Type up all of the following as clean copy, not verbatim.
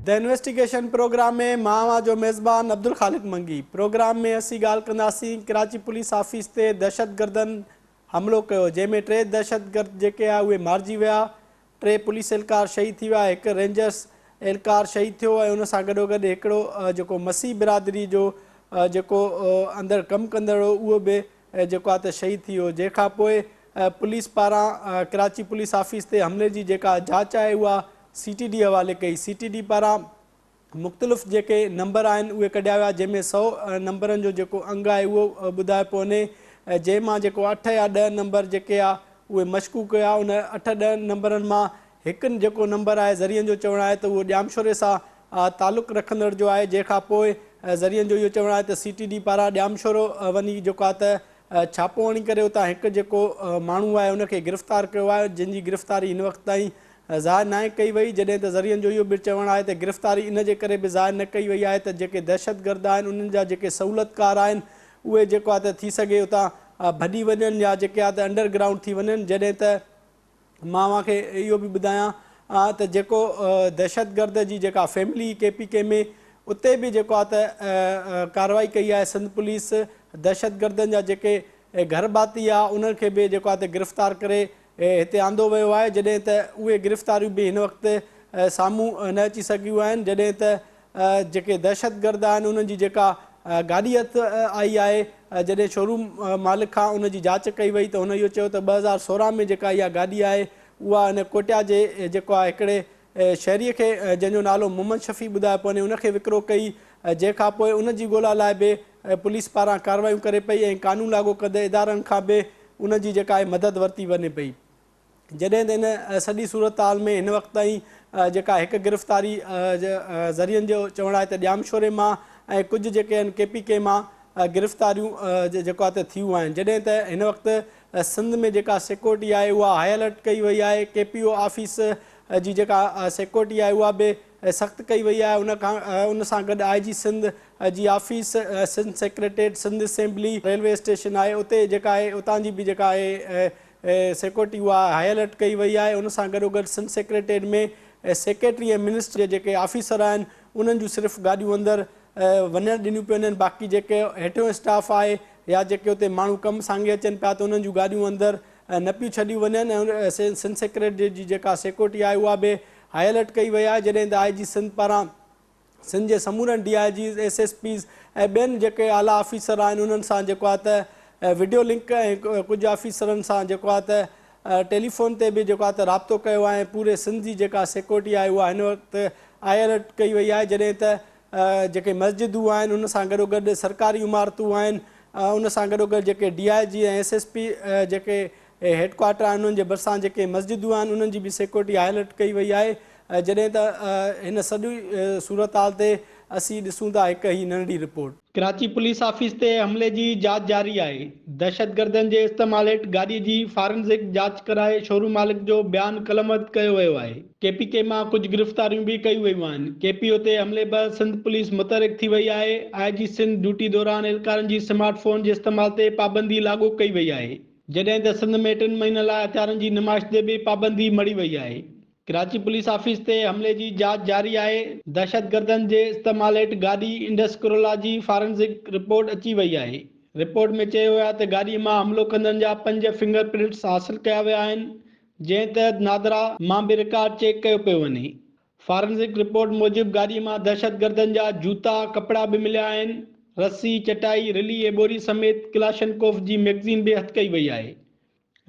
The investigation programme ۾ مان اوهان جو ميزبان عبدالخالق منگي. پروگرام ۾ اسين ڳالهه ڪنداسين ڪراچي پوليس آفيس تي دهشتگردن حملو ڪيو جنهن ۾ ٽي دهشتگرد جيڪي آهي اهي مارجي ويا، ٽي پوليس اهلڪار شهيد ٿي ويا، هڪ رينجرز اهلڪار شهيد ٿيو ۽ ان سان گڏوگڏ هڪڙو جيڪو مسيح برادري جو جيڪو اندر ڪم ڪندڙ هو اهو به جيڪو آهي ته شهيد ٿي ويو جنهن کان پوء پوليس پاران ڪراچي پوليس آفيس تي حملي جي جيڪا جاچ آهي اها سي ٽي ڊي حوالي ڪئي، سي ٽي ڊي پاران مختلف جيڪي نمبر آهن اهي ڪڍيا ويا جنهن ۾ سئو نمبرن جو جيڪو انگ آهي اهو ٻڌايو پيو وڃي جنهن مان جيڪو اٺ يا ڏهه نمبر جيڪي آ اهي مشڪوڪ هيا ان اٺ ڏهه نمبرن مان هڪ جيڪو نمبر آهي ذريعن جو چوڻ آهي ته اهو ڄامشوري سان تعلق رکندڙ جو آهي جنهن کان پوء ذريعن جو اهو چوڻ آهي ته سي ٽي ڊي پاران ڄامشورو وڃي جيڪو آهي ته ڇاپو هڻي ڪري اتان هڪ جيڪو ماڻهو آهي ان کي گرفتار ڪيو آهي جنهن جي گرفتاري هن وقت تائين ظاهر ناهي ڪئي وئي، جڏهن ته ذريعن جو اهو به چوڻ آهي ته گرفتاري ان جي ڪري به ظاهر نه ڪئي وئي آهي ته جيڪي دهشتگرد آهن انهن جا جيڪي سهولتڪار آهن اهي جيڪو آهي ته ٿي سگهي اتان ڀڄي وڃن يا جيڪي آهي ته انڊر گرائونڊ ٿي وڃن جڏهن ته مان اوهان کي اهو به ٻڌايان ته جيڪو دهشتگرد جي جيڪا فيملي ڪي پي ڪي ۾ اتي به جيڪو آهي ته ڪارروائي ڪئي آهي سنڌ پوليس دهشتگردن جا جيڪي گهر ڀاتي آهي انهن کي به جيڪو آهي ته گرفتار ڪري هتي آندو ويو آهي جڏهن ته اهي گرفتاريون به هن وقت سامهون نه اچي سگهيون آهن جڏهن ته جيڪي دهشتگرد آهن انهن جي جيڪا گاڏي هٿ آئي آهي جڏهن شوروم مالڪ کان ان جي جاچ ڪئي وئي ته هن اهو چيو ته 2016 ۾ جيڪا اها گاڏي آهي اها هن ڪوئٽيا جي جيڪو آهي هڪڙي شهري کي جنهن جو نالو محمد شفيع ٻڌايو پيو وڃي ان کي وڪرو ڪئي جنهن کان پوء ان جي ڳولا لاء به پوليس پاران ڪارروايون ڪري پئي ۽ قانون لاڳو ڪندڙ ادارن کان به ان جي جيڪا آهي مدد ورتي وڃي پئي جڏهن ته ان سڄي صورتحال ۾ هن وقت تائين جيڪا هڪ گرفتاري ذريعن جو چوڻ آهي ته ڄامشوري مان ۽ ڪجهه جيڪي آهن ڪي پي ڪي مان گرفتاريون جيڪو آهي ته ٿيون آهن جڏهن ته هن وقت سنڌ ۾ جيڪا سيڪيورٽي آهي اها هائي الرٽ ڪئي وئي آهي ڪي پي او آفيس جي جيڪا سيڪيورٽي آهي اها به سخت ڪئي وئي آهي ان کان ان سان گڏ آء جي سنڌ جي office Sindh secretariat Sindh assembly railway station آهي اتي جيڪا آهي اتان جي به جيڪا آهي سيڪيورٽي اها هائي الرٽ ڪئي وئي آهي ان سان گڏوگڏ سنڌ سيڪريٽريٽ ۾ سيڪريٽري ۽ منسٽر جي جيڪي آفيسر آهن انهن جون صرف گاڏيون اندر وڃڻ ڏنيون پيون وڃن باقي جيڪي هيٺيون اسٽاف آهي يا جيڪي اتي ماڻهو ڪم سانگي اچن پيا ته انهن جون گاڏيون اندر نه پيون ڇڏيون وڃن ۽ سنڌ سيڪريٽريٽ جي جيڪا سيڪيورٽي آهي اها به هائي الرٽ ڪئي وئي آهي جڏهن ته آء جي سنڌ پاران سنڌ جي سمورن D I Gs, S S Ps ۽ ٻين جيڪي اعليٰ آفيسر آهن انهن سان جيڪو آهي ته وڊيو لنڪ ۽ ڪجهه آفيسرن سان جيڪو آهي ته ٽيليفون تي به جيڪو آهي ته رابطو ڪيو آهي ۽ پوري سنڌ جي جيڪا سيڪيورٽي آهي اها هن وقت هائي الرٽ ڪئي وئي آهي جڏهن ته جيڪي مسجدون آهن ان سان گڏوگڏ سرڪاري عمارتون آهن ان سان گڏوگڏ جيڪي D I G ۽ S S P جيڪي هيڊ ڪوارٽر آهن انهن جي ڀرسان جيڪي مسجدون آهن انهن جي به سيڪيورٽي هائي الرٽ ڪئي وئي آهي جڏهن ته هن سڄي صورتحال تي اسين ڏسون ٿا هڪ هي ننڍڙي رپورٽ. ڪراچي پوليس آفيس تي حملي جي جاچ جاري آهي، دهشتگردن جي استعمال هيٺ گاڏي جي فارنزڪ جاچ ڪرائي شوروم مالڪ جو بيان قلمبند ڪيو ويو آهي. ڪي پي ڪي مان ڪجهه گرفتاريون به ڪيون ويون آهن، ڪي پي او تي حملي بعد سنڌ پوليس متحرڪ ٿي وئي آهي، آء جي سنڌ ڊيوٽي دوران اهلڪارن جي سمارٽ فون جي استعمال تي پابندي لاڳو ڪئي وئي آهي، جڏهن ته سنڌ ۾ ٽن مهينن لاء هٿيارن جي نمائش تي به پابندي مڙهي وئي آهي. ڪراچي پوليس آفيس تي حملي جي جاچ جاري آهي، دهشتگردن جي استعمال هيٺ گاڏي انڊس ڪرولا جي فارنزڪ رپورٽ اچي وئي آهي، رپورٽ ۾ چيو ويو آهي ته گاڏي مان حملو ڪندڙن جا پنج فنگر پرنٽس حاصل ڪيا ويا آهن، جنهن تحت نادرا مان به رڪارڊ چيڪ ڪيو پيو وڃي. فارنزڪ رپورٽ موجب گاڏي مان دهشتگردن جا جوتا، ڪپڙا به مليا آهن، رسي، چٽائي، رلي ۽ ٻوري سميت ڪلاشنڪوف جي ميگزين به هٿ ڪئي وئي آهي.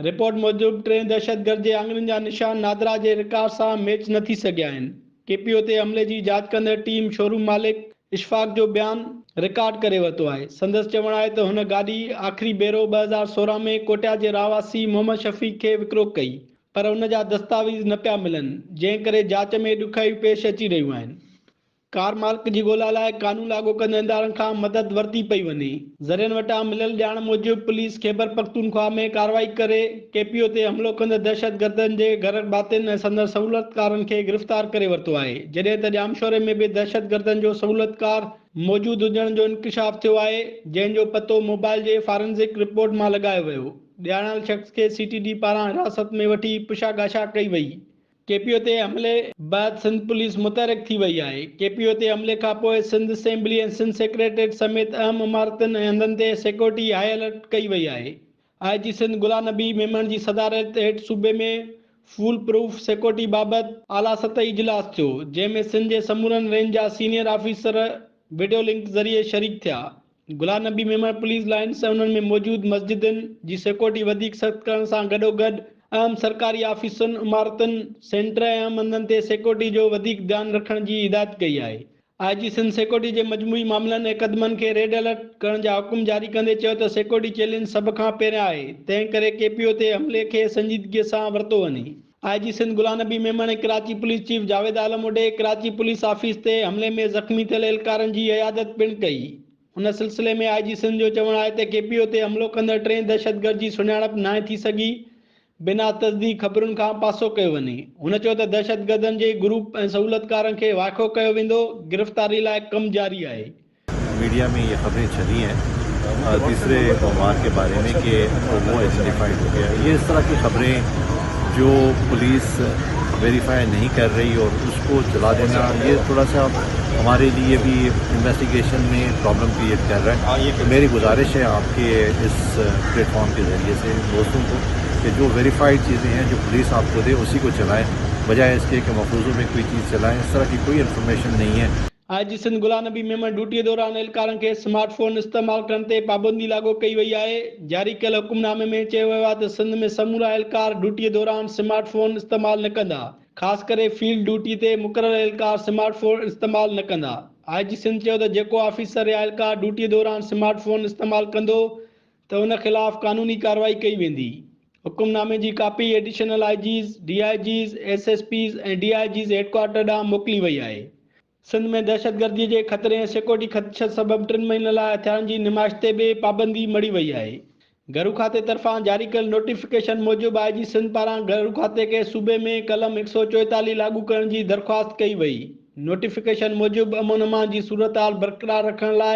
رپورٽ موجب ٽئين دهشتگرد جي آڱرين جا نشان نادرا جي رڪارڊ سان ميچ نه ٿي سگهيا آهن. ڪي پي او تي حملي جي جاچ ڪندڙ ٽيم شوروم مالڪ اشفاق جو بيان رڪارڊ ڪري ورتو آهي. سندس چوڻ آهي ته هن گاڏي آخري ڀيرو 2016 ۾ ڪوئٽيا جي رهواسي محمد شفيق کي وڪرو ڪئي پر ان جا دستاويز نه پيا ملن جنهن ڪري جاچ ۾ ڏکيائيون پيش اچي رهيون آهن. ڪار مالڪ جي ڳولا لاء قانون لاڳو ڪندڙ ادارن کان مدد ورتي پئي وڃي. ذريعن وٽان مليل ڄاڻ موجب پوليس خيبرپختونخواهه ۾ ڪارروائي ڪري ڪي پي او تي حملو ڪندڙ دهشتگردن جي گهر ڀاتين ۽ سندن سهولتڪارن کي گرفتار ڪري ورتو آهي جڏهن ته ڄامشوري ۾ به دهشتگردن جو سهولتڪار موجود هجڻ جو انڪشاف ٿيو آهي جنهن جو پتو موبائل جي فارنزڪ رپورٽ مان لڳايو ويو. ڄاڻايل شخص کي سي ٽي ڊي پاران حراست ۾ وٺي پڇا ڳاڇا ڪئي وئي. ڪي پي او تي حملي بعد سنڌ پوليس متحرڪ ٿي وئي آهي. ڪي پي او تي حملي کانپوء سنڌ اسيمبلي ۽ سنڌ سيڪريٽريٽ سميت اهم عمارتن ۽ هنڌن تي سيڪيورٽي هاء الرٽ ڪئي وئي آهي. آء جي سنڌ غلام نبي ميمڻ جي صدارت هيٺ صوبي ۾ فول پروف سيڪيورٽي بابت اعليٰ سطحي اجلاس ٿيو، جنهن ۾ سنڌ جي سمورن رينج جا سينيئر آفيسر وڊيو لنڪ ذريعي شريڪ ٿيا. غلام نبي ميمڻ پوليس لائنز ۽ انهن ۾ موجود مسجدن جي سيڪيورٽي وڌيڪ سخت ڪرڻ سان گڏوگڏ اهم سرڪاري آفيسن، عمارتن، سينٽر ۽ اهم هنڌن تي سيڪيورٽي جو وڌيڪ ڌيان رکڻ جي هدايت ڪئي آهي. آء جي سنڌ سيڪيورٽي جي مجموعي معاملن ۽ قدمن کي ريڊ الرٽ ڪرڻ جا حڪم جاري ڪندي چيو ته سيڪيورٽي چئلينج سڀ کان پهريان آهي، تنهن ڪري ڪي پي او تي حملي کي سنجيدگي سان ورتو وڃي. آء جي Sindh Ghulam Nabi Memon ۽ Karachi police chief Javed Alam Odho Karachi police office تي حملي ۾ زخمي ٿيل اهلڪارن جي عيادت پڻ ڪئي. ان سلسلي ۾ آء جي سنڌ جو چوڻ آهي ته ڪي پي او تي حملو ڪندڙ ٽئين دهشتگرد جي سڃاڻپ ناهي ٿي سگهي، بنا تصديق خبرن کان پاسو ڪيو وڃي. هن چيو ته دهشتگردن جي گروپ ۽ سهولتڪارن کي وائکو ڪيو ويندو، گرفتاري لاء ڪم جاري آهي. ميڊيا ۾ يه خبرين چلي هين تيسري معمار ڪي باري ۾ ڪي وو آئيڊينٽيفائيڊ هو گيا يه اس طرح ڪي خبرين جو پوليس ويريفائي نهين ڪر رهي اور اس ڪو چلا دينا يه ٿوڙا سا هماري ليي بهي انويسٽيگيشن ۾ پرابلم ڪريئيٽ ڪر رها هي تو ميري گذارش هي آپ ڪي اس پليٽ فارم ڪي ذريعي سي دوستون ڪو ڪي جو ويريفائيڊ چيزين هين جو پوليس آپ ڪو the اسي ڪو چلائين بجائي اس ڪي ڪي مفروضو ۾ ڪوئي چيز چلائين اس طرح ڪي ڪوئي انفارميشن نهين هي. آء جي سنڌ غلام نبي ميمڻ ڊيوٽيء دوران اهلڪارن کي سمارٽ فون استعمال ڪرڻ تي پابندي لاڳو ڪئي وئي آهي. جاري ڪيل حڪمنامي ۾ چيو ويو آهي ته سنڌ ۾ سمورا اهلڪار ڊيوٽيء دوران سمارٽ فون استعمال نه ڪندا، خاص ڪري فيلڊ ڊيوٽي تي مقرر اهلڪار سمارٽ فون استعمال نه ڪندا. آء جي سنڌ چيو ته جيڪو آفيسر يا اهلڪار ڊيوٽيء دوران سمارٽ فون استعمال ڪندو ته ان خلاف قانوني ڪارروائي ڪئي ويندي. حڪمنامي جي copy additional I Gs, D I Gs, S S Ps ۽ D I Gs headquarter ڏانهن موڪلي وئي آهي. سنڌ ۾ دهشتگردي جي خطري ۽ سيڪيورٽي خدشن سبب ٽن مهينن لاء هٿيارن جي نمائش تي به پابندي مڙهي وئي آهي. گهرو کاتي طرفان جاري ڪيل نوٽيفڪيشن موجب آء جي سنڌ پاران گهرو کاتي کي صوبي ۾ قلم 144 لاڳو ڪرڻ جي درخواست ڪئي وئي. نوٽيفڪيشن موجب امن امان جي صورتحال برقرار رکڻ لاء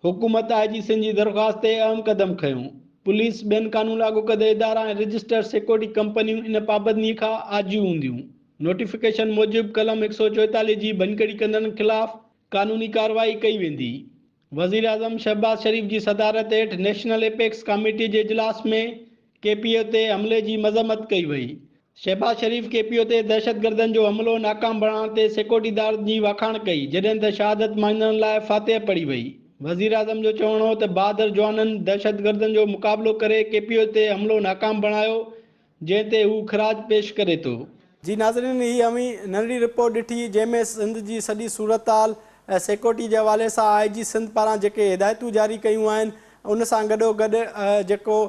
حڪومت آء جي سنڌ جي درخواست تي اهم قدم کنيو. پوليس، ٻين قانون لاڳو ڪندڙ ادارا ۽ رجسٽرڊ سيڪيورٽي ڪمپنيون ان پابندي کان آجيون هونديون. نوٽيفڪيشن موجب قلم 144 جي ڀڃڪڙي ڪندڙن خلاف قانوني ڪارروائي ڪئي ويندي. وزيراعظم شهباز شريف جي صدارت هيٺ نيشنل ايپيڪس ڪاميٽي جي اجلاس ۾ ڪي پي او تي حملي جي مذمت ڪئي وئي. شهباز شريف ڪي پي او تي دهشتگردن جو حملو ناڪام بڻائڻ تي سيڪيورٽي ادارن جي واکاڻ ڪئي، جڏهن ته شهادت ماڻيندڙن لاء فاتحه پڙهي وئي. وزيراعظم جو چوڻ هو ته بهادر جوانن دهشتگردن جو مقابلو ڪري ڪي پي او تي حملو ناڪام بڻايو، جنهن تي هو خراج پيش ڪري ٿو. جي ناظرين هي اوهين ننڍڙي رپورٽ ڏٺي جنهن ۾ سنڌ جي سڄي صورتحال ۽ سيڪيورٽي جي حوالي سان آء جي سنڌ پاران جيڪي هدايتون جاري ڪيون آهن ان سان گڏو گڏ جيڪو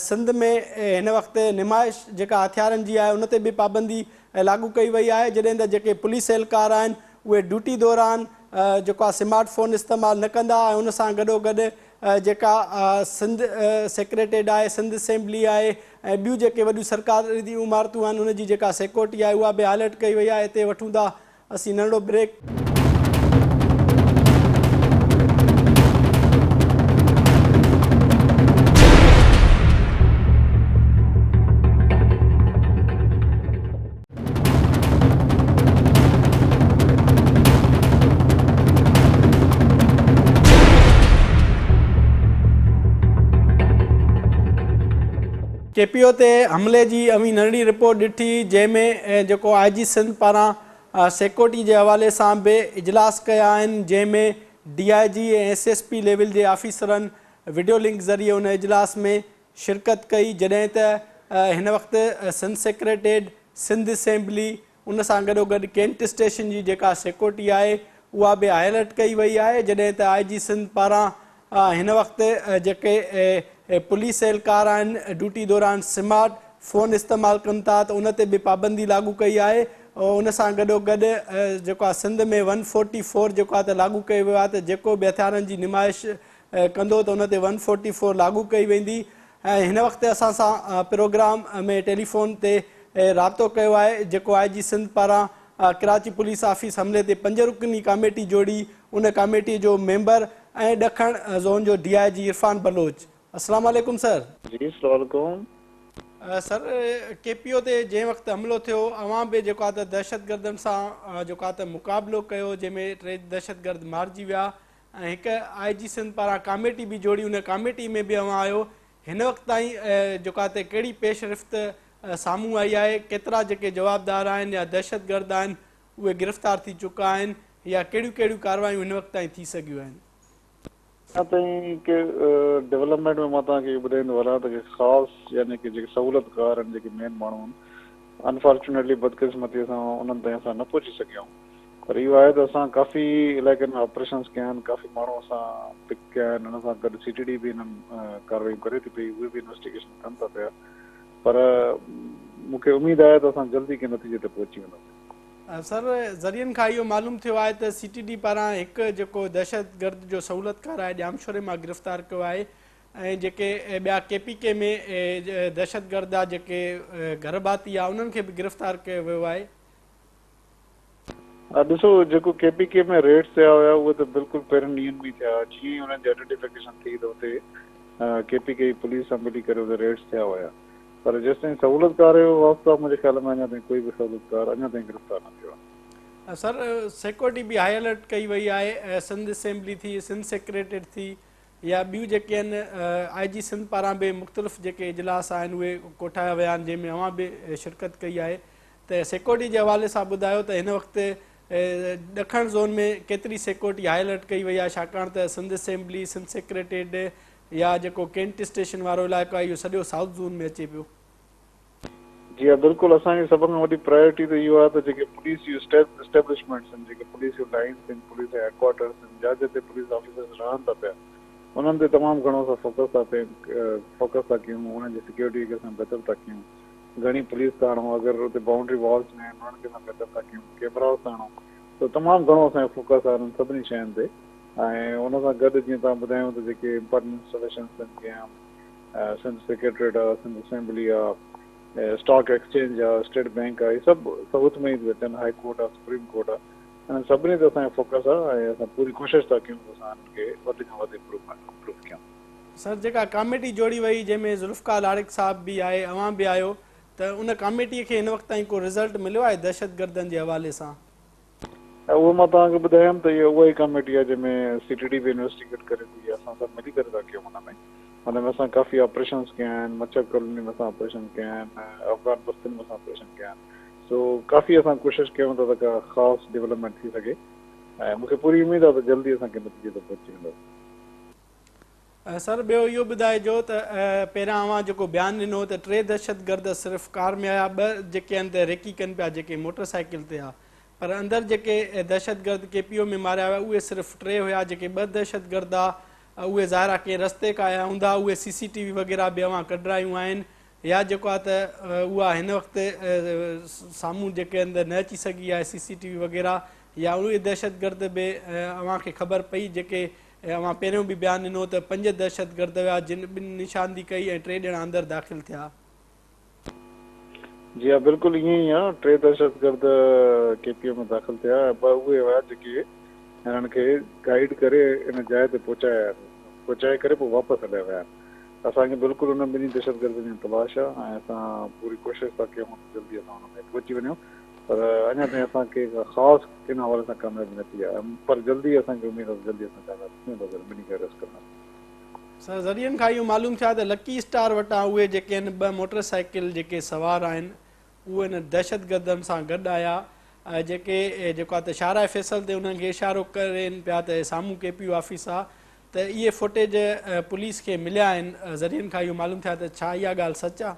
سنڌ ۾ هن وقت نمائش جيڪا هٿيارن جي آهي ان تي به پابندي لاڳو ڪئي وئي آهي جڏهن ته جيڪي پوليس اهلڪار آهن اهي ڊيوٽي دوران جيڪو آهي سمارٽ فون استعمال نه ڪندا ۽ ان سان گڏو گڏ جيڪا سنڌ سيڪريٽريٽ آهي سنڌ اسيمبلي آهي ۽ ٻيون جيڪي وڏيون سرڪاري عمارتون آهن ان جي جيڪا سيڪيورٽي آهي اها به هائلائٽ ڪئي وئي آهي هتي وٺون ٿا اسين ننڍڙو بريڪ. ڪي پي او تي حملي جي اوهين ننڍڙي رپورٽ ڏٺي جنهن ۾ جيڪو آء جي سنڌ پاران سيڪيورٽي جي حوالي سان به اجلاس ڪيا آهن جنهن ۾ D I G ۽ S S P level جي آفيسرن وڊيو لنڪ ذريعي ان اجلاس ۾ شرڪت ڪئي جڏهن ته هن وقت سنڌ سيڪريٽريٽ، سنڌ اسيمبلي ان سان گڏوگڏ ڪينٽ اسٽيشن جي جيڪا سيڪيورٽي آهي اها به هاء الرٽ ڪئي وئي آهي جڏهن ته آء جي سنڌ پاران هن وقت جيڪي پوليس اهلڪار آهن ڊيوٽي دوران سمارٽ فون استعمال ڪن ٿا ته ان تي به پابندي لاڳو ڪئي آهي ان سان گڏو گڏ جيڪو آهي سنڌ ۾ ون فورٽي فور جيڪو آهي ته لاڳو ڪيو ويو آهي ته جيڪو به هٿيارن جي نمائش ڪندو ته ان تي ون فورٽي فور لاڳو ڪئي ويندي ۽ هن وقت اسان سان پروگرام ۾ ٽيليفون تي رابطو ڪيو آهي جيڪو آء جي سنڌ پاران ڪراچي پوليس آفيس حملي تي پنج رڪني ڪاميٽي جوڙي ان ڪاميٽي جو ميمبر ۽ ڏکڻ زون جو ڊي I جي عرفان بلوچ السلام عليڪم سر. جي السلام عليڪم. سر ڪي پي او تي جنهن وقت حملو ٿيو اوهان به جيڪو آهي ته دهشتگردن سان جيڪو آهي ته مقابلو ڪيو جنهن ۾ ٽي دهشتگرد مارجي ويا ۽ هڪ آء جي سنڌ پاران ڪاميٽي به جوڙي ان ڪاميٽي ۾ به اوهان آيو هن وقت تائين جيڪو آهي ته ڪهڙي پيش رفت سامهون آئي آهي ڪيترا جيڪي جوابدار آهن يا دهشتگرد آهن اهي گرفتار ٿي چڪا آهن يا ڪهڙيون ڪهڙيون ڪارروايون هن وقت تائين ٿي سگهيون آهن. اڃا تائين ڪي ڊولپمينٽ ۾ مان توهان کي اهو ٻڌائيندو هلان ته ڪي خاص يعني ڪي جيڪي سهولت ڪار آهن جيڪي مين ماڻهو آهن انفارچونيٽلي بدقسمتي سان انهن تائين اسان نه پهچي سگهيا آهيون پر اهو آهي ته اسان ڪافي علائقن ۾ آپريشنس ڪيا آهن ڪافي ماڻهو اسان پڪ ڪيا آهن ان سان گڏ سي ٽي ڊي به انهن ڪاروايون ڪري ٿي پئي اهي به انويسٽيگيشن ڪن ٿا پيا پر مون کي اميد آهي ته اسان جلدي ڪنهن نتيجي تي پهچي وينداسين. سر ذريعن کان اهو معلوم ٿيو آهي ته سي ٽي ڊي پاران هڪ جيڪو دهشتگرد جو سهولتڪار آهي ڄامشوري مان گرفتار ڪيو آهي ۽ جيڪي ٻيا ڪي پي ڪي ۾ دهشتگرد آ جيڪي گهر ڀاتي آ انهن کي به گرفتار ڪيو ويو آهي. ڏسو جيڪو ڪي پي ڪي ۾ ريڊس ٿيا هيا اهي ته بلڪل پهرين ڏينهن ۾ ئي ٿيا جيئن ئي انهن جي آئيڊنٽيفڪيشن ٿي ته اتي ڪي پي ڪي جي پوليس سان ملي ڪري اتي ريڊس ٿيا هيا. پر جيستائين سهولتڪار جو واسطو آهي منهنجي خيال ۾ اڃا تائين ڪوئي به سهولتڪار اڃا تائين گرفتار نه ٿيو آهي. سر سيڪورٽي به هائي الرٽ ڪئي وئي آهي سنڌ اسيمبلي ٿي سنڌ سيڪريٽريٽ ٿي يا ٻيون جيڪي آهن آء جي سنڌ پاران به مختلف جيڪي اجلاس آهن اهي ڪوٺايا ويا آهن جنهن ۾ اوهان به شرڪت ڪئي آهي ته سيڪورٽي جي حوالي سان ٻڌايو ته هن وقت ڏکڻ زون ۾ ڪيتري سيڪورٽي هائي الرٽ ڪئي وئي آهي ڇاڪاڻ ته سنڌ اسيمبلي سنڌ سيڪريٽريٽ يا جيڪو ڪينٽ اسٽيشن وارو علائقو آهي اهو سڄو سائوٿ زون ۾ اچي پيو. جي ها بلڪل اسان جي سڀ کان وڏي پرائرٽي ته اهو آهي ته جيڪي پوليس جون اسٽيبلشمينٽس آهن جيڪي پوليس جون لائنس آهن پوليس جا هيڊ ڪوارٽرس آهن جا جتي پوليس آفيسرس رهن ٿا پيا انهن تي تمام گهڻو اسان فوڪس ٿا فوڪس ٿا ڪيون انهن جي سيڪيورٽي کي اسان بهتر ٿا ڪيون گهڻي پوليس ٿا آڻون اگر اتي بائونڊري والس نه آهن انهن کي اسان بهتر ٿا ڪيون ڪيمراز ٿا آڻون ته تمام گهڻو اسان جو فوڪس آهي انهن سڀني شين تي. ۽ ان سان گڏ جيئن توهان ٻڌايو ته جيڪي امپارٽنٽ انسٽاليشنس آهن جيئن سنڌ سيڪريٽريٽ آهي، سنڌ اسيمبلي آهي، اسٽاڪ ايڪسچينج آهي، اسٽيٽ بينڪ آهي، اهي سڀ سائوٿ ۾ ئي ٿي اچن، هائي ڪورٽ آهي، سپريم ڪورٽ آهي، انهن سڀني تي اسان جو فوڪس آهي ۽ اسان پوري ڪوشش ٿا ڪيون ته اسان انهن کي وڌ کان وڌ امپروو ڪيون. سر جيڪا ڪاميٽي جوڙي وئي جنهن ۾ ذوالفقار لاڙڪ صاحب به آهي اوهان به آهيو ته ان ڪاميٽي کي هن وقت تائين ڪو رزلٽ مليو آهي دهشتگردن جي حوالي سان؟ ۽ اهو مان توهان کي ٻڌايم ته اها اها ئي ڪاميٽي آهي جنهن ۾ سي ٽي ڊي به انويسٽيگيٽ ڪري ٿي اسان سڀ ملي ڪري ٿا ڪيون ان ۾ ان ۾ اسان ڪافي آپريشنس ڪيا آهن مڇر ڪالوني ۾ اسان آپريشن ڪيا آهن افغان بستين ۾ اسان آپريشن ڪيا آهن سو ڪافي اسان ڪوشش ڪيون ٿا ته ڪا خاص ڊولپمينٽ ٿي سگهي ۽ مون کي پوري اميد آهي ته جلدي اسان ڪنهن نتيجي تي پهچي وينداسين. سر ٻيو اهو ٻڌائجو ته پهريان اوهان جيڪو بيان ڏنو ته ٽي دهشتگرد صرف ڪار ۾ آيا ٻه جيڪي آهن ته ريڪي ڪن پيا جيڪي موٽر سائيڪل تي آ پر اندر جيڪي دهشتگرد ڪي پي او ۾ ماريا ويا اهي صرف ٽي هيا جيڪي ٻه دهشتگرد آ اهي ظاهر آ ڪنهن رستي کان آيا هوندا اهي سي سي ٽي وي وغيره به اوهان ڪڍرايون آهن يا جيڪو آ ته اها هن وقت سامهون جيڪي اندر نه اچي سگهي آهي سي سي ٽي وي وغيره يا اهي دهشتگرد به اوهان کي خبر پئي جيڪي ۽ اوهان پهريون به بيان ڏنو ته پنج دهشتگرد هيا جن ٻن نشاندهي ڪئي ۽ ٽي ڄڻا اندر داخل ٿيا. جي ها بلڪل ائين ئي آ ٽي دهشتگرد ڪي پي او ۾ داخل ٿيا ۽ ٻه اهي هيا جيڪي هنن کي گائيڊ ڪري ان جاء تي پهچايا پهچائي ڪري پوء واپس هليا ويا آهن اسان کي بلڪل انهن ٻنهي دهشتگردن جي تلاش آ ۽ اسان پوري ڪوشش ٿا ڪيون ته جلدي اسان انهن تائين پهچي وڃون پر اڃا تائين اسان کي ڪا خاص ان حوالي سان ڪاميابي نه ٿي آهي پر جلدي اسان کي اميد آهي ته جلدي اسان ڪامياب ٿي وينداسين ۽ ٻنهي کي اريسٽ ڪنداسين. سر ذريعن کان اهو معلوم ٿيو آهي ته لڪي اسٽار وٽان اهي جيڪي آهن ٻه موٽر سائيڪل جيڪي سوار آهن اهي ان دهشتگردن سان گڏ آيا ۽ جيڪي جيڪو آهي ته شاهراهه فيصل تي انهن کي اشارو ڪرين پيا ته سامهون ڪي پي او آفيس آهي ته اهي فوٽيج پوليس کي مليا آهن ذريعن کان اهو معلوم ٿيو آهي ته ڇا اها ڳالهه سچ آهي؟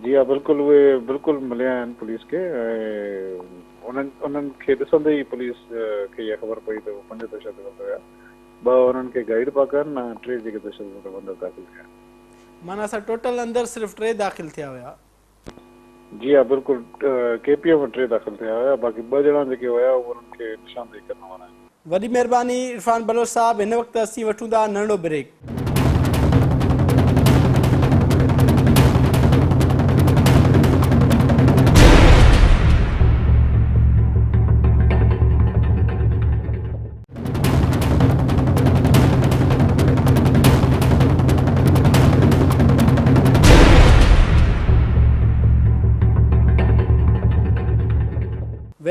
جي ها بلڪل اهي بلڪل مليا آهن پوليس کي ۽ انهن انهن کي ڏسندي ئي پوليس کي اها خبر پئي ته اهي پنج دهشتگرد هيا ٻه انهن کي گائيڊ پيا ڪن ۽ ٽي جيڪي دهشتگرد اندر داخل ٿيا آهن. معنيٰ سر ٽوٽل اندر صرف ٽي داخل ٿيا هيا. جي ها بلڪل ڪي پي او ۾ ٽي داخل ٿيا هيا باقي ٻه ڄڻا جيڪي هيا اهي انهن کي نشاندهي ڪرڻ وارا آهن. وڏي مهرباني عرفان بلوچ صاحب هن وقت اسين وٺون ٿا ننڍڙو بريڪ.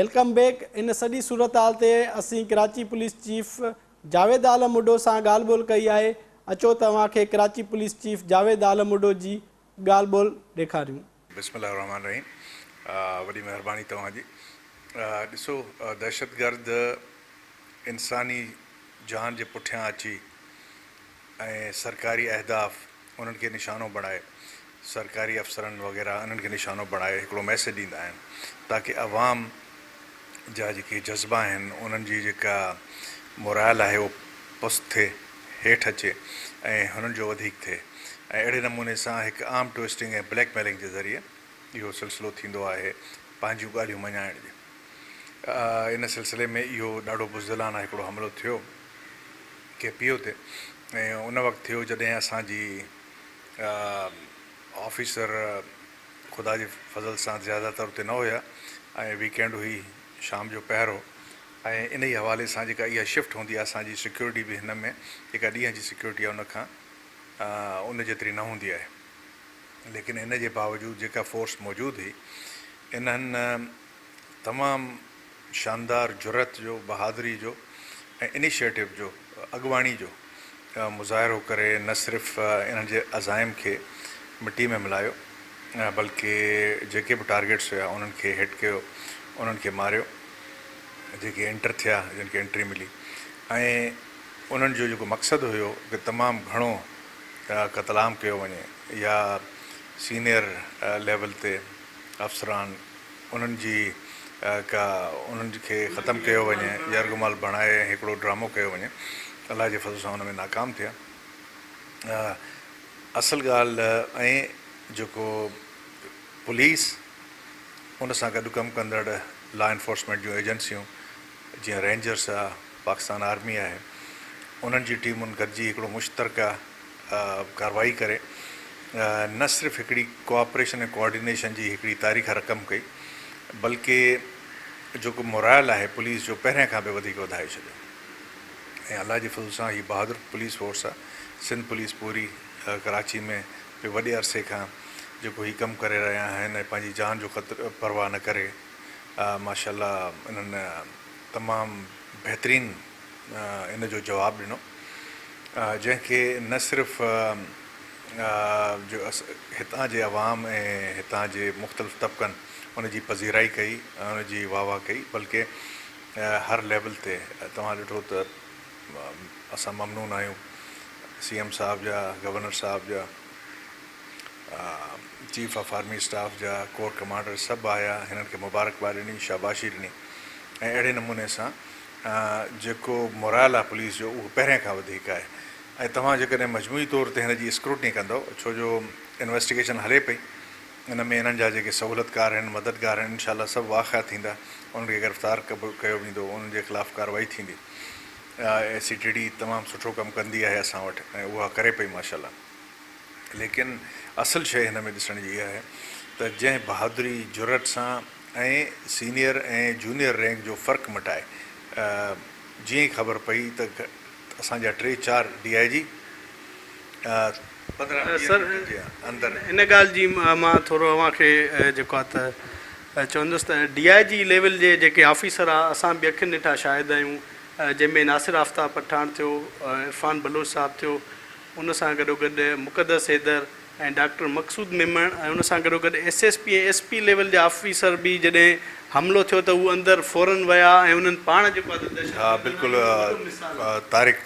Welcome back ان سڄي صورتحال تي اسين ڪراچي پوليس چيف جاويد عالم اڍو سان ڳالهه ٻولهه ڪئي آهي اچو ته اوهان کي ڪراچي پوليس چيف جاويد عالم اڍو جي ڳالهه ٻولهه ڏيکاريون. بسم الله الرحمٰن الرحيم وڏي مهرباني توهان جي ڏسو دهشتگرد انساني جان جي پٺيان اچي ۽ سرڪاري اهداف انهن کي نشانو بڻائي سرڪاري افسرن وغيره انهن کي نشانو بڻائي هڪڙو ميسيج ڏيندا آهن تاڪه عوام جا جيڪي جذبا آهن انهن جي جيڪا مورال آهي اهو پست ٿئي هيٺ اچي ۽ هنن جو وڌيڪ ٿئي ۽ اهڙي نموني سان هڪ عام ٽوئسٽنگ ۽ بليڪ ميلنگ جي ذريعي اهو سلسلو ٿيندو آهي پنهنجيون ڳالهيون مڃائڻ جي ان سلسلي ۾ اهو ڏاڍو بزدلانه هڪڙو حملو ٿيو ڪي پي او تي ۽ ان وقت ٿيو جڏهن اسان جي آفيسر خدا جي فضل سان زياده تر اتي نه هيا ۽ ويڪينڊ هئي شام جو پهر هو ۽ انهي حوالي سان جيڪا اها شفٽ هوندي آهي اسان جي سيڪيورٽي به هن ۾ جيڪا ڏينهن جي سيڪيورٽي آهي ان کان ان جيتري نه هوندي آهي ليڪن ان جي باوجود جيڪا فورس موجود هئي انهن تمام شاندار جرئت جو، بهادري جو ۽ انيشيٽو جو، اڳواڻي جو مظاهرو ڪري نه صرف انهن جي عزائم کي مٽي ۾ ملايو بلڪه جيڪي به ٽارگيٽس هيا انهن کي هٽ ڪيو، انهن کي ماريو، جيڪي انٽر ٿيا جن کي انٽري ملي ۽ انهن جو جيڪو مقصد هيو ته تمام گهڻو قتلام ڪيو وڃي يا سينئر ليول تي افسران انهن جي ڪا انهن کي ختم ڪيو وڃي يرغمال بڻائي ۽ هڪڙو ڊرامو ڪيو وڃي الله جي فضل سان ان ۾ ناڪام ٿيا اصل ڳالهه ۽ جيڪو پوليس ان سان گڏ ڪم ڪندڙ لا انفورسمينٽ جون ايجنسيون جيئن رينجرس آ پاڪستان آرمي آهي انهن جي ٽيمن گڏجي هڪڙو مشترڪه ڪارروائي ڪري نه صرف هڪڙي ڪوآپريشن ۽ ڪوآرڊينيشن جي هڪڙي تاريخ رقم ڪئي بلڪه جيڪو مورائل آهي پوليس جو پهرين کان به وڌيڪ وڌائي ڇڏيو ۽ الله جي فضل سان هي بهادر پوليس فورس آهي سنڌ پوليس پوري ڪراچي ۾ به وڏي عرصي کان جيڪو هي ڪم ڪري رهيا آهن ۽ پنهنجي جان جو خطر پرواهه نه ڪري ماشاء الله انهن تمام بهترين ان جو جواب ڏنو جنهن کي نه صرف جو هتان جي عوام ۽ هتان جي مختلف طبقن ان جي پذيرائي ڪئي ۽ ان جي واهه واهه ڪئي بلڪه هر ليول تي توهان ڏٺو ته اسان ممنون آهيون سي ايم صاحب جا گورنر صاحب جا چيف آف آرمي اسٽاف جا ڪور ڪمانڊر سڀ آيا هنن کي مبارڪباد ڏني شاباشي ڏني ۽ اهڙي نموني سان جيڪو مورال آهي پوليس جو اهو پهرين کان وڌيڪ آهي ۽ توهان جيڪڏهن مجموعي طور تي هن جي اسڪروٽني ڪندؤ ڇو جو انويسٽيگيشن هلي پئي ان ۾ انهن جا جيڪي سهولتڪار آهن مددگار آهن انشاء الله سڀ واقع ٿيندا انهن کي گرفتار ڪيو ويندو انهن جي خلاف ڪارروائي ٿيندي اي سي ٽي ڊي تمام سٺو ڪم ڪندي آهي اسان وٽ ۽ اها ڪري پئي ماشاء الله ليڪن اصل شيء هن ۾ ڏسڻ جي اها آهي ته جنهن بهادري جرئت سان ۽ سينيئر ۽ جونيئر رينڪ جو فرق مٽائي جيئن ئي خبر پئي ته اسان جا ٽي چار ڊي I جي 15 20 سر منٽن جي اندر. ان ڳالهه جي مان ٿورو اوهان کي جيڪو آهي ته چوندس ته ڊي I جي ليول جي جيڪي آفيسر آ اسان به اکين ڏٺا شاهد آهيون جنهن ۾ ناصر آفتاب پٺاڻ ٿيو عرفان بلوچ صاحب ٿيو ان سان گڏوگڏ مقدس حيدر ۽ ڊاڪٽر مقصود ميمڻ ۽ ان سان گڏوگڏ S S P ۽ S P level جا آفيسر به جڏهن حملو ٿيو ته هو اندر فورن ويا ۽ انهن پاڻ جيڪو آهي ته ها دهشتگردن بلڪل جو وڏو مثال آهي. طارق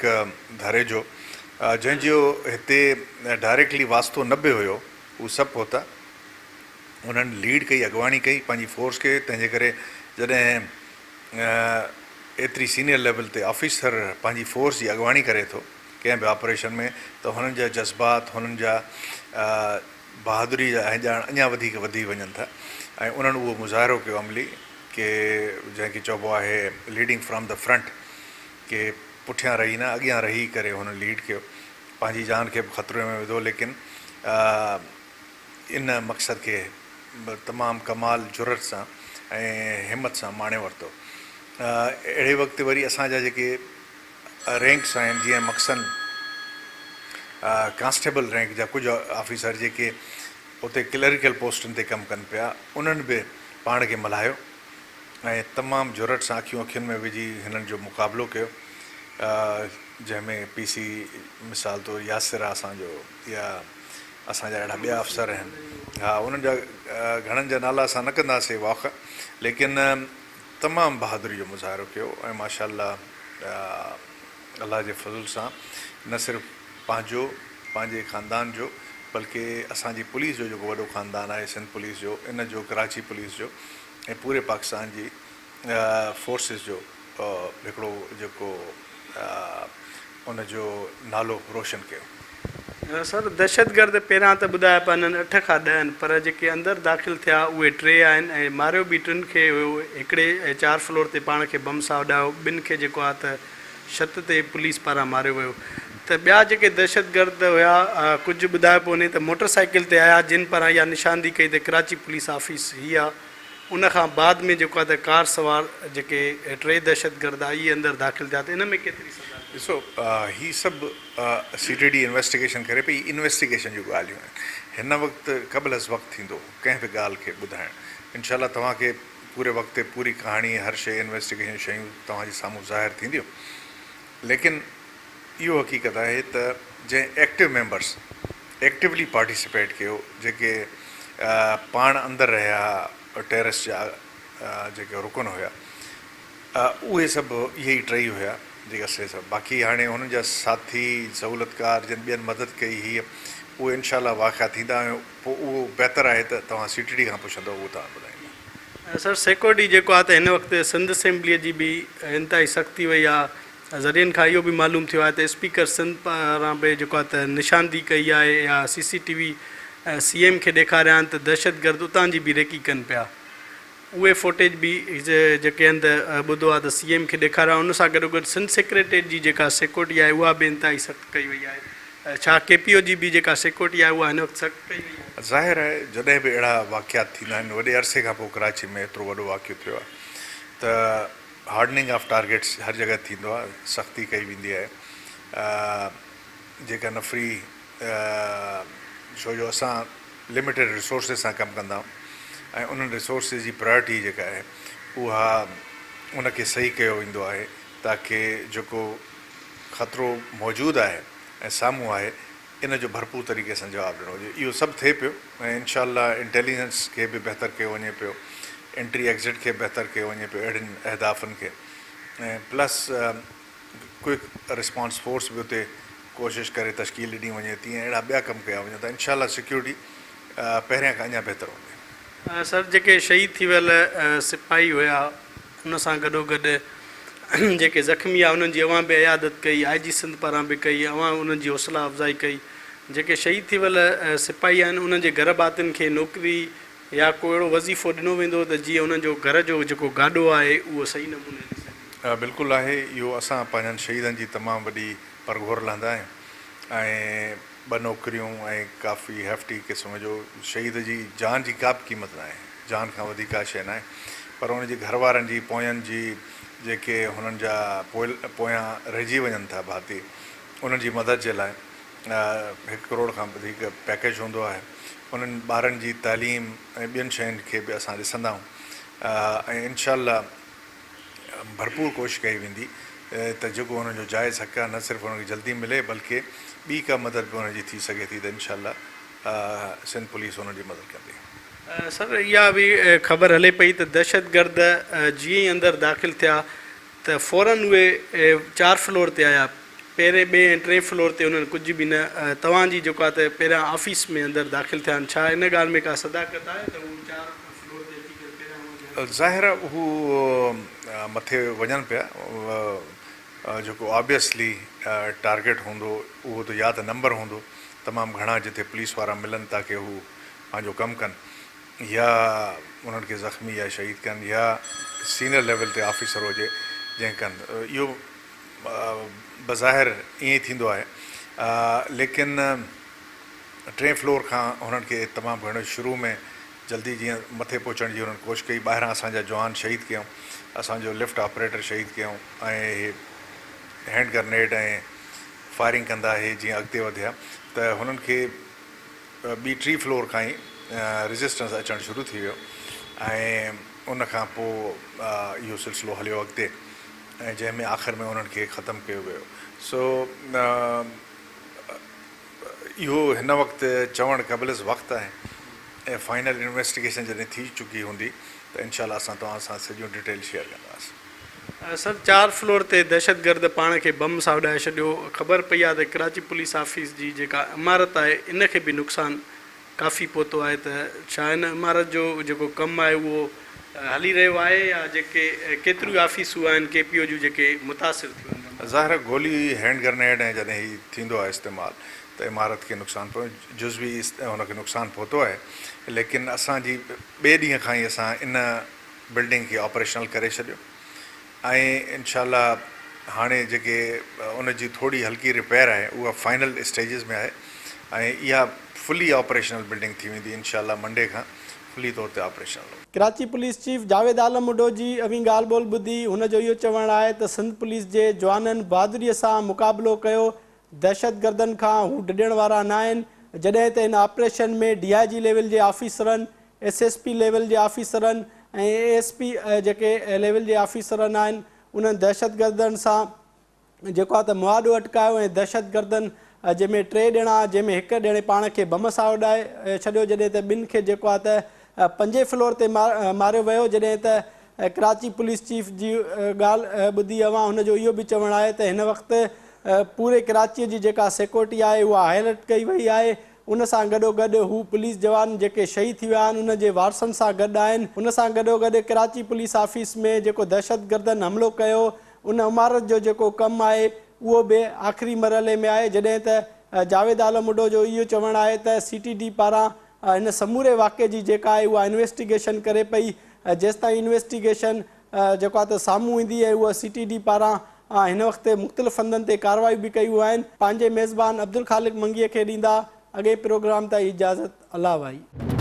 ڌاريجو جنهن جو هتي ڊائريڪٽلي واسطو نه به هيو هو سڀ پهتا انهن ليڊ ڪئي اڳواڻي ڪئي پنهنجي فورس کي تنهن جي ڪري جڏهن ايتري سينيئر ليول تي آفيسر پنهنجي فورس جي اڳواڻي ڪري ٿو ڪنهن به آپريشن ۾ ته هنن جا جذبات، هنن جا بهادري جا اهڃاڻ اڃا وڌيڪ وڌي وڃن ٿا ۽ انهن اهو مظاهرو ڪيو عملي ڪي جنهن کي چئبو آهي ليڊنگ فرام the front ڪي پٺيان رهي نه اڳيان رهي ڪري هنن ليڊ ڪيو پنهنجي جان کي به خطري ۾ وڌو ليڪن ان مقصد کي تمام ڪمال جرئت سان ۽ همت سان ماڻي ورتو اهڙي وقت وري اسان جا جيڪي رينڪس آهن جيئن مخزن ڪانسٽيبل رينڪ جا ڪجهه آفيسر جيڪي اتي ڪلريڪل پوسٽن تي ڪم ڪن پيا انهن به پاڻ کي ملهايو ۽ تمام جرئت سان اکيون اکين ۾ وجهي هنن جو مقابلو ڪيو جنهن ۾ پي سي مثال طور ياسر آ اسان جو يا اسان جا اهڙا ٻيا افسر آهن ها انهن جا گهڻن جا نالا اسان نه ڪنداسين واخ ليڪن تمام بهادري جو مظاهرو ڪيو ۽ ماشاء الله الله جي فضل سان نه صرف پنهنجو پنهنجي خاندان جو بلڪه اسان جي پوليس جو جيڪو وڏو خاندان آهي سنڌ پوليس جو ان جو ڪراچي پوليس جو ۽ پوري پاڪستان جي فورسز جو هڪڙو جيڪو ان جو نالو روشن ڪيو. سر دهشتگرد پهريان ته ٻڌايا پيا انهن اٺ کان ڏهه آهن پر جيڪي اندر داخل ٿيا اهي ٽي آهن ۽ ماريو به ٽن کي هيو هڪڙي چار فلور تي پاڻ کي بم سان اڏايو ٻن کي جيڪو آهي ته ڇت تي پوليس پاران ماريو ويو ته ٻيا جيڪي دهشتگرد هيا ڪجهه ٻڌايو پيو وڃي ته موٽر سائيڪل تي آيا جن پاران اها نشاندهي ڪئي ته ڪراچي پوليس آفيس هي آهي ان کان بعد ۾ جيڪو آهي ته ڪار سوار جيڪي ٽي دهشتگرد آهي اهي اندر داخل ٿيا ته ان ۾ ڪيتري سزا ڏني. ڏسو هي سڀ سي ٽي ڊي انويسٽيگيشن ڪري پئي انويسٽيگيشن جون ڳالهيون آهن هن وقت قبل از وقت ٿيندو ڪنهن به ڳالهه کي ٻڌائڻ انشاء الله توهان کي پوري وقت تي پوري ڪهاڻي هر شيء انويسٽيگيشن جون شيون توهان جي سامهون ظاهر ٿينديون ليڪن اهو حقيقت آهي ته جنهن ايڪٽو ميمبرس ايڪٽولي پارٽيسپيٽ ڪيو جيڪي پاڻ اندر رهيا ٽيرس جا جيڪي رڪن هيا اهي سڀ اهي ئي ٽئي هيا جيڪي اصلي سڀ باقي هاڻي انهن جا ساٿي سهولتڪار جن ٻين مدد ڪئي هئي اهي انشاء الله واقعا ٿيندا ۽ پوء اهو بهتر آهي ته توهان سي ٽي ڊي کان پڇندو اهو توهان ٻڌائيندا. سر سيڪورٽي جيڪو آهي ته هن وقت سنڌ اسيمبليء جي به انتهائي سخت ٿي وئي آهي ذريعن کان اهو به معلوم ٿيو آهي ته اسپيڪر سنڌ پاران به جيڪو آهي ته نشاندهي ڪئي آهي يا C C T V C M کي ڏيکاريا آهن ته دهشتگرد اتان جي به ريڪي ڪن پيا اهي فوٽيج به جيڪي آهن ته ٻڌو آهي ته سي ايم کي ڏيکاريا ان سان گڏوگڏ سنڌ سيڪريٽريٽ جي جيڪا سيڪورٽي آهي اها به انتهائي سخت ڪئي وئي آهي ڇا ڪي پي او جي به جيڪا سيڪورٽي آهي اها هن وقت سخت ڪئي وئي آهي. ظاهر آهي جڏهن به اهڙا واقعات ٿيندا آهن وڏي عرصي کان پوء ڪراچي ۾ ايترو وڏو واقعو ٿيو آهي ته هارڊننگ آف ٽارگيٽس هر جڳهه ٿيندو آهي، سختي ڪئي ويندي آهي جيڪا نفري ڇو جو اسان لميٽيڊ ريسورسز سان ڪم ڪندا آهيون ۽ انهن ريسورسز جي پرائرٽي جيڪا آهي اها ان کي صحيح ڪيو ويندو آهي تاڪي جيڪو خطرو موجود آهي ۽ سامهون آهي ان جو ڀرپور طريقي سان جواب ڏنو وڃي اهو سڀ ٿئي پيو ۽ انشاء الله انٽيليجنس کي به بهتر ڪيو وڃي پيو انٽري ايگزٽ کي بهتر ڪيو وڃي پيو اهڙين اهدافن کي ۽ پلس ڪوئڪ رسپانس فورس به اتي ڪوشش ڪري تشڪيل ڏني وڃي ٿي ۽ اهڙا ٻيا ڪم ڪيا وڃن ٿا انشاء الله سيڪيورٽي پهريان کان اڃا بهتر هوندي. سر جيڪي شهيد ٿي ويل سپاهي هيا ان سان گڏو گڏ جيڪي زخمي آ انهن جي اوهان به عيادت ڪئي آء جي سنڌ پاران به ڪئي اوهان انهن جي حوصلا افزائي ڪئي جيڪي شهيد ٿي ويل سپاهي آهن انهن جي گهر ڀاتين کي نوڪري يا ڪو اهڙو وظيفو ڏنو ويندو ته جيئن انهن جو گهر جو جيڪو گاڏو آهي اهو صحيح نموني هلي سگهي. بلڪل آهي اهو اسان پنهنجن شهيدن جي تمام وڏي پرگهور لهندا آهيون ۽ ٻه نوڪريون ۽ ڪافي هيفٽي قسم جو شهيد جي جان جي ڪا به قيمت ناهي جان کان وڌيڪ ڪا شيء ناهي پر ان جي گهر وارن جي پوين جي جيڪي هنن جا پويان رهجي وڃن ٿا ڀاتي انهن جي مدد جي لاء هڪ ڪروڙ کان وڌيڪ پيڪيج هوندو آهي انهن ٻارن جي تعليم ۽ ٻين شين کي به اسان ڏسندا آهيون ۽ انشاء الله ڀرپور ڪوشش ڪئي ويندي ته جيڪو انهن جو جائز حق آهي نه صرف انهن کي جلدي ملي بلڪه ٻي ڪا مدد به انهن جي ٿي سگهي ٿي ته انشاء الله سنڌ پوليس انهن جي مدد ڪندي. سر اها به خبر هلي پئي ته دهشتگرد جيئن ئي اندر داخل ٿيا ته فورن اهي چار فلور تي آيا پهرين ٻئي ۽ ٽئين فلور تي انهن ڪجهه به نه توهان جي جيڪو آهي ته پهريان آفيس ۾ اندر داخل ٿيا آهن ڇا ان ڳالهه ۾ ڪا صداقت آهي ته هو چار فلور تي اچي ڪري پهريان اوهان جي آفيس. ظاهر آهي هو مٿي وڃن پيا جيڪو آبويسلي ٽارگيٽ هوندو اهو ته يا ته نمبر هوندو تمام گهڻا جتي پوليس وارا ملن تاڪه هو پنهنجو ڪم ڪن يا انهن کي زخمي يا شهيد ڪن يا سينئر ليول تي آفيسر هجي جنهن ڪن اهو بظاهر ائين ئي ٿيندو آهي ليڪن ٽئين فلور کان هنن کي تمام گهڻو شروع ۾ جلدي جيئن مٿي پهچڻ جي هنن ڪوشش ڪئي ٻاهران اسان جا جوان شهيد ڪيائون اسان جو لفٽ آپريٽر شهيد ڪيائون ۽ هينڊ گرنيڊ ۽ فائرنگ ڪندا هي جيئن اڳتي وڌيا ته هنن کي ٻي ٽي فلور کان ئي ريزسٽنس اچڻ شروع ٿي ويو ۽ ان کان پوء اهو سلسلو هليو اڳتي ۽ جنهن ۾ آخر ۾ انهن کي ختم ڪيو ويو سو اهو هن وقت چوڻ قبل از وقت آهي ۽ فائنل انويسٽيگيشن جڏهن ٿي چڪي هوندي ته انشاء الله اسان توهان سان سڄيون ڊيٽيل شيئر ڪنداسين. سر چار فلور تي دهشتگرد پاڻ کي بم سان اڏائي ڇڏيو، خبر پئي آهي ته ڪراچي پوليس آفيس جي جيڪا عمارت آهي ان کي به نقصان ڪافي پهتو آهي ته ڇا ان عمارت جو جيڪو ڪم آهي اهو هلي رهيو آهي يا جيڪي ڪيتريون آفيسون آهن ڪي پي او جون جيڪي متاثر ٿيون آهن بم. ظاهر آهي گولي هينڊ گرنيڊ ۽ جڏهن هي ٿيندو آهي استعمال ته عمارت کي نقصان پهچي جزوي هن کي نقصان پهتو آهي ليڪن اسان جي ٻئي ڏينهن کان ئي اسان ان بلڊنگ کي آپريشنل ڪري ڇڏيو ۽ انشاء الله هاڻي جيڪي ان جي ٿوري هلڪي رپيئر آهي اها فائنل اسٽيجز ۾ آهي ۽ اها فلي آپريشنل بلڊنگ ٿي ويندي انشاء الله منڊي کان فلي طور تي آپريشنل هوندي. ڪراچي پوليس چيف جاويد عالم اڍو جي اوهين ڳالهه ٻولهه ٻڌي هن جو اهو چوڻ آهي ته سنڌ پوليس جي جوانن بهادريء سان مقابلو ڪيو دهشتگردن کان هو ڊڄڻ وارا ناهن جڏهن ته ان آپريشن ۾ ڊي I جي ليول جي آفيسرن ايس ايس پي ليول جي آفيسرن ۽ اي ايس پي جيڪي ليول جي آفيسرن آهن انهن دهشتگردن سان جيڪو آهي ته مهاڏو اٽڪايو ۽ دهشتگردن جنهن ۾ ٽي ڄڻا جنهن ۾ هڪ ڄڻي پاڻ کي بم سان اڏائي ڇڏيو جڏهن ته ٻن کي جيڪو آهي ته پنجين فلور تي ماريو ويو جڏهن ته ڪراچي پوليس چيف جي ڳالهه ٻڌي اوهان هن جو اهو به چوڻ آهي ته هن وقت پوري ڪراچي جي جيڪا سيڪورٽي آهي اها هائي الرٽ ڪئي وئي آهي ان سان گڏوگڏ هو پوليس جوان جيڪي شهيد ٿي ويا آهن انهن جي وارثن سان گڏ آهن. ان سان گڏوگڏ ڪراچي پوليس آفيس ۾ جيڪو دهشتگردن حملو ڪيو ان عمارت جو جيڪو ڪم آهي اهو به آخري مرحلي ۾ آهي جڏهن ته جاويد عالم اڍو جو اهو چوڻ آهي ته سي ٽي ڊي پاران هن سموري واقعي جي جيڪا آهي اها انويسٽيگيشن ڪري پئي جيستائين انويسٽيگيشن جيڪو آهي ته سامهون ايندي ۽ اها سي ٽي ڊي پاران هن وقت مختلف هنڌن تي ڪارروايون به ڪيون آهن. پنهنجي ميزبان عبدالخالق منگيء کي ڏيندا اڳئين پروگرام تائين اجازت الله وائي.